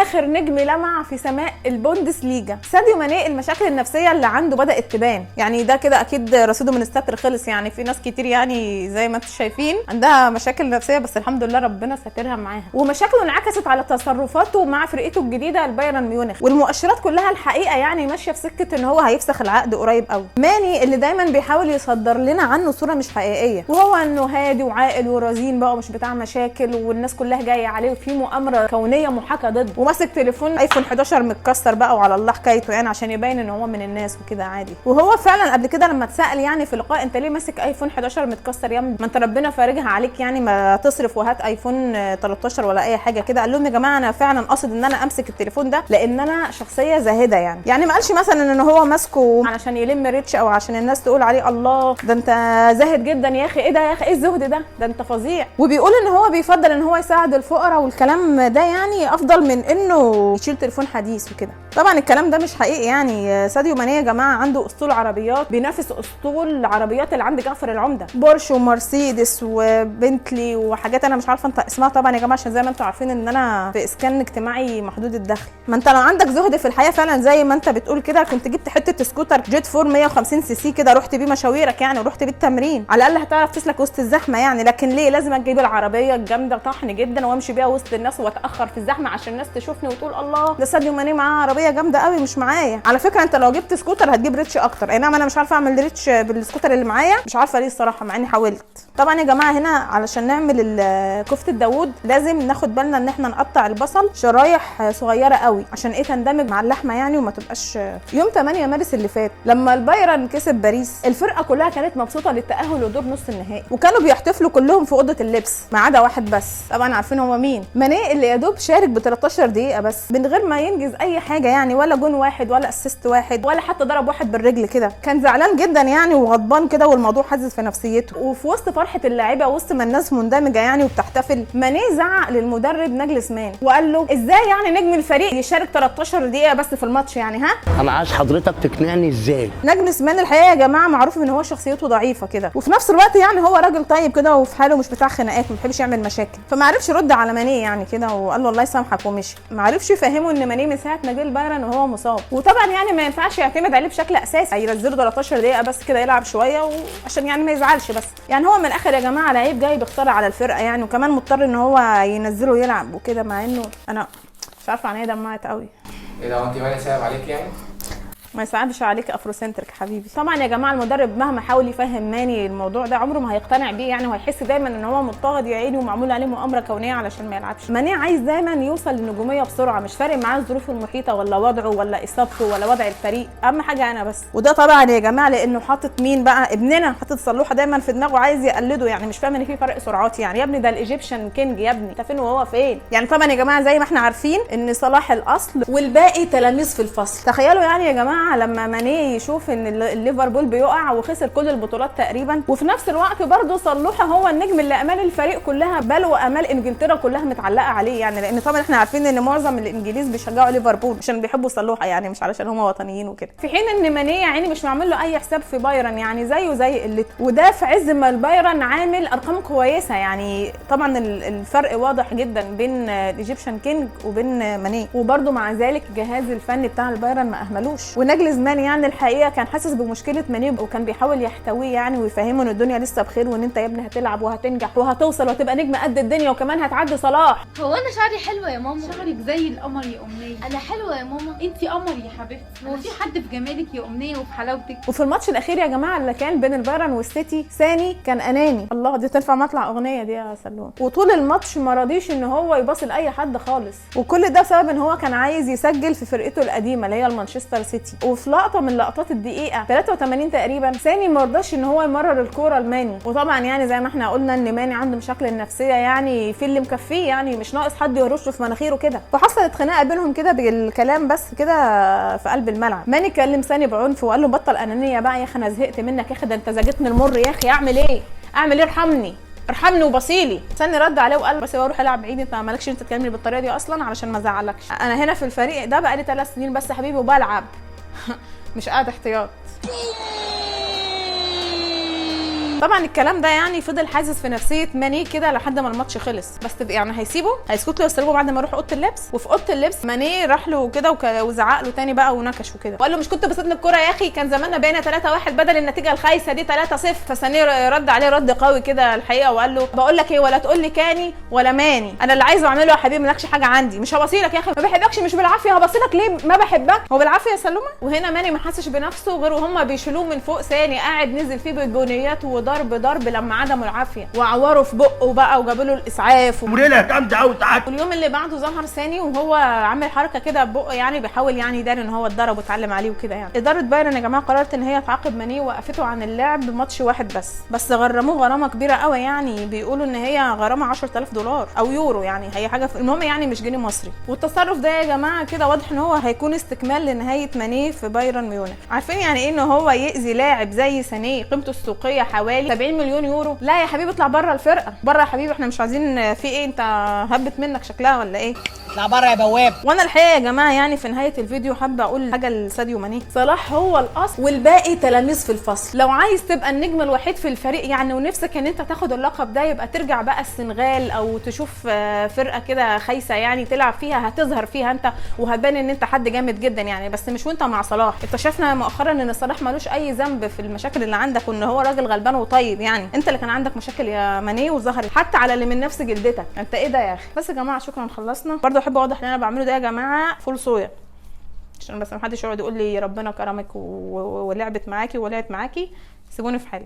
اخر نجم لمع في سماء البوندسليجا. ساديو ماني المشاكل النفسية اللي عنده بدات تبان، يعني ده كده اكيد رصيده من الستر خلص. يعني في ناس كتير يعني زي ما انتم شايفين عندها مشاكل نفسية، بس الحمد لله ربنا ساترها معاها. ومشاكله انعكست على تصرفاته مع فرقته الجديدة البايرن ميونخ، والمؤشرات كلها الحقيقة يعني ماشية في سكة ان هو هيفسخ العقد قريب قوي. ماني اللي دايما بيحاول يصدر لنا عنه صوره مش حقيقية، وهو انه هادي وعاقل ورزين بقى ومش بتاع مشاكل، والناس كلها جاية عليه وفي مؤامرة كونية محاكاة ضده، وماسك تليفون ايفون 11 متكسر بقى وعلى الله حكايته يعني عشان يبين ان هو من الناس وكده عادي. وهو فعلا قبل كده لما اتسال يعني في لقاء انت ليه ماسك ايفون 11 متكسر يا ما انت ربنا فارجها عليك يعني ما تصرف وهات ايفون 13 ولا اي حاجة كده، قال لهم يا جماعة انا فعلا قاصد ان انا امسك التليفون ده لان انا شخصية زاهده يعني. يعني ما قالش مثلا ان هو ماسكه علشان يلم reach او عشان الناس تقول عليه الله ده انت زاهد جدا يا اخي، ايه ده يا اخي، ايه الزهد ده، ده انت فظيع. وبيقول ان هو بيفضل ان هو يساعد الفقراء والكلام ده يعني افضل من انه يشيل تليفون حديث وكده. طبعا الكلام ده مش حقيقي يعني. ساديو ماني يا جماعة عنده اسطول عربيات بينافس اسطول العربيات اللي عند جعفر العمدة، بورش ومرسيدس وبنتلي وحاجات انا مش عارفه انت اسمها طبعا يا جماعة، عشان زي ما انتم عارفين ان انا في اسكان اجتماعي محدود الدخل. ما انت لو عندك زهد في الحياة فعلا زي ما انت بتقول كده كنت جبت حتة سكوتر جيت 4 150 سي سي كده، رحت بيه مشاويرك يعني ورحت بيه التمرين، على الاقل هتعرف تسلك وسط الزحمة يعني. لكن ليه لازم اجيب العربية الجامدة طحن جدا وامشي بيها وسط الناس واتاخر في الزحمة عشان الناس تشوفني وتقول الله ده ساديو ماني معاه عربية جامدة قوي مش معايا. على فكرة انت لو جبت سكوتر هتجيب reach اكتر. اي نعم انا مش عارفه اعمل reach بالسكوتر اللي معايا، مش عارفه ليه الصراحة مع اني حاولت. طبعا يا جماعة هنا علشان نعمل كفته داوود لازم ناخد بالنا ان احنا نقطع البصل شرايح صغيرة قوي عشان ايه تندمج مع اللحمة يعني وما تبقاش. يوم 8 مارس اللي فات لما البايرن كسب باريس الفرقة كلها كانت مبسوطة للتاهل لدور نص النهائي، وكانوا بيحتفلوا كلهم في اوضة اللبس ما عدا واحد بس، طبعا عارفين هو مين، ماني اللي يا دوب شارك ب 13 دقيقة بس من غير ما ينجز اي حاجة يعني، ولا جون واحد ولا assist واحد ولا حتى ضرب واحد بالرجل كده. كان زعلان جدا يعني وغضبان كده والموضوع حزز في نفسيته. وفي وسط فرحه اللاعيبه وسط ما الناس مندمجه يعني وبتحتفل، ماني زعق للمدرب ناجلسمان وقال له ازاي يعني نجم الفريق يشارك 13 دقيقة بس في الماتش يعني؟ ها انا عايز حضرتك تقنعني ازاي. ناجلسمان الحقيقة يا جماعة معروف ان هو شخصيته ضعيفة كده، وفي نفس الوقت يعني هو راجل طيب كده وفي حاله مش بتاع خناقات وما بيحبش يعمل مشاكل، فما عرفش يرد على ماني يعني كده وقال له الله يسامحك ومشي. ما عرفش يفهمه ان ماني من ساعة ما جه البايرن وهو مصاب، وطبعا يعني ما ينفعش يعتمد عليه بشكل اساسي، هينزله 13 دقيقة بس كده يلعب شوية وعشان يعني ما يزعلش بس. يعني هو من الاخر يا جماعة لعيب جاي بيختار على الفرقة يعني، وكمان مضطر ان هو ينزله يلعب وكده، مع انه انا مش عارفه عينيا دمعت قوي. ايه ده، هو انت ماني صعب عليك يعني؟ ما يصعبش عليك افروسنترك حبيبي. طبعا يا جماعة المدرب مهما حاول يفهم ماني الموضوع ده عمره ما هيقتنع بيه يعني، وهيحس دايما ان هو مضطهد يا عيني ومعمول عليه مؤامرة كونية علشان ما يلعبش. ماني عايز دايما يوصل للنجوميه بسرعة، مش فارق معاه الظروف المحيطة ولا وضعه ولا اصابته ولا وضع الفريق، اهم حاجة انا بس. وده طبعا يا جماعة لانه حاطط مين بقى؟ ابننا، حاطط صلوحه دايما في دماغه عايز يقلده يعني، مش فاهم ان في فرق سرعات يعني. يا ابني ده ال Egyptian king يا ابني، انت فين وهو فين يعني؟ طبعا يا جماعة زي ما احنا عارفين ان صلاح الاصل والباقي تلاميذ في الفصل. تخيلوا يعني يا جماعة لما ماني يشوف ان الليفربول بيقع وخسر كل البطولات تقريبا، وفي نفس الوقت برضه صلوحه هو النجم اللي امال الفريق كلها بل وامال انجلترا كلها متعلقه عليه يعني، لان طبعا احنا عارفين ان معظم الانجليز بيشجعوا ليفربول عشان بيحبوا صلوحه يعني، مش علشان هم وطنيين وكده. في حين ان ماني يعني مش معمول له اي حساب في بايرن يعني، زيه زي قلته، وده في عز ما البايرن عامل ارقام كويسة يعني. طبعا الفرق واضح جدا بين ال Egyptian king وبين ماني، وبرضه مع ذلك الجهاز الفني بتاع البايرن ما اهملوش. وناجلزمان يعني الحقيقة كان حاسس بمشكلة ماني وكان بيحاول يحتويه يعني ويفهمه ان الدنيا لسه بخير، وان انت يا ابني هتلعب وهتنجح وهتوصل وهتبقى نجم قد الدنيا وكمان هتعدي صلاح. هو انا شعري حلوة يا ماما؟ شعرك زي القمر يا امنية. انا حلوة يا ماما؟ انت قمر يا حبيبتي، هو في حد في جمالك يا امنية وفي حلاوتك؟ وفي الماتش الاخير يا جماعة اللي كان بين البايرن والسيتي، ساني كان اناني، الله دي تنفع مطلع اغنية دي يا سلوم، وطول الماتش ما رضيش ان هو يباصي لاي حد خالص، وكل ده بسبب ان هو كان عايز يسجل في فرقته القديمة اللي هي المانشستر سيتي. وفي لقطة من لقطات الدقيقة 83 تقريبا ساني ما رضاش ان هو يمرر الكورة لماني، وطبعا يعني زي ما احنا قلنا ان ماني عنده مشاكل النفسية يعني في اللي مكفيه يعني، مش ناقص حد يهرشه في مناخيره كده. فحصلت خناقه بينهم كده بالكلام بس كده في قلب الملعب. ماني كلم ساني بعنف وقال له بطل انانية بقى يا اخي، انا زهقت منك يا اخي، ده انت زجتني المر يا اخي، اعمل ايه؟ اعمل ايه؟ ارحمني ارحمني وبصيلي. ساني رد عليه وقال بس روح العب بعيد، انت مالكش انت تكلمني بالطريقة دي اصلا علشان ما ازعلكش، انا هنا في الفريق ده بقالي 3 سنين بس يا حبيبي وبلعب مش قاعد احتياط. طبعا الكلام ده يعني فضل حاسس في نفسية ماني كده لحد ما الماتش خلص، بس يعني هيسيبه، هيسكت له يستلمه بعد ما يروح اوضة اللبس. وفي اوضة اللبس ماني راح له كده وزعق له تاني بقى ونكش وكده، وقال له مش كنت بصيت الكورة يا اخي، كان زماننا بقينا 3-1 بدل النتيجة الخايسة دي 3-0. فسانيه رد عليه رد قوي كده الحقيقة، وقال له بقول لك ايه، ولا تقول لي كاني ولا ماني، انا اللي عايزه اعمله يا حبيبي، مالكش حاجة عندي، مش هبصيلك يا اخي، ما بحبكش، مش بالعافية هبصيلك ليه، ما بحبك، هو بالعافية يا سلومه. وهنا ماني ما حسش بنفسه غير وهم بيشيلوه من فوق ساني، قاعد نزل فيه بالبنيات وضرب ضرب لما عدموا العافية، وعوره في بقه بقى وجابوا له الاسعاف. مريلة جامدة قوي تعالى. واليوم اللي بعده ظهر ساني وهو عامل حركة كده ببقه، يعني بيحاول يعني يداري ان هو اتضرب واتعلم عليه وكده. يعني ادارة بايرن يا جماعة قررت ان هي تعاقب ماني، وقفته عن اللعب ماتش واحد بس غرموه غرامة كبيرة قوي، يعني بيقولوا ان هي غرامة 10000 دولار او يورو، يعني هي حاجة المهم يعني مش جنيه مصري. والتصرف ده يا جماعة كده واضح ان هو هيكون استكمال لنهاية ماني في بايرن ميونخ. عارفين يعني ايه ان هو يأذي لاعب زي سانيه قيمته السوقية حوالي 70 مليون يورو؟ لا يا حبيبي اطلع بره الفرقة، بره يا حبيبي، احنا مش عايزين في ايه، انت هبت منك شكلها ولا ايه؟ اطلع بره يا بواب. وانا الحقيقة يا جماعة يعني في نهاية الفيديو حابة اقول حاجة لساديو ماني، صلاح هو الاصل والباقي تلاميذ في الفصل. لو عايز تبقى النجم الوحيد في الفريق يعني ونفسك ان انت تاخد اللقب ده، يبقى ترجع بقى السنغال او تشوف فرقه كده خايسة يعني تلعب فيها، هتظهر فيها انت وهتبان ان انت حد جامد جدا يعني، بس مش وانت مع صلاح. اكتشفنا مؤخرا ان صلاح ملوش اي ذنب في المشاكل اللي عندك، وان هو راجل غلبان وطيب، يعني انت اللي كان عندك مشاكل يا ماني وظهرت حتى على اللي من نفس جلدتك. انت ايه ده يا اخي؟ بس يا جماعة شكرا خلصنا. برضه احب اوضح اللي انا بعمله ده يا جماعة فول صويا، عشان بس محدش يقعد يقول لي ربنا كرمك ولعبت معاكي ولعت معاكي، سيبوني في حالي.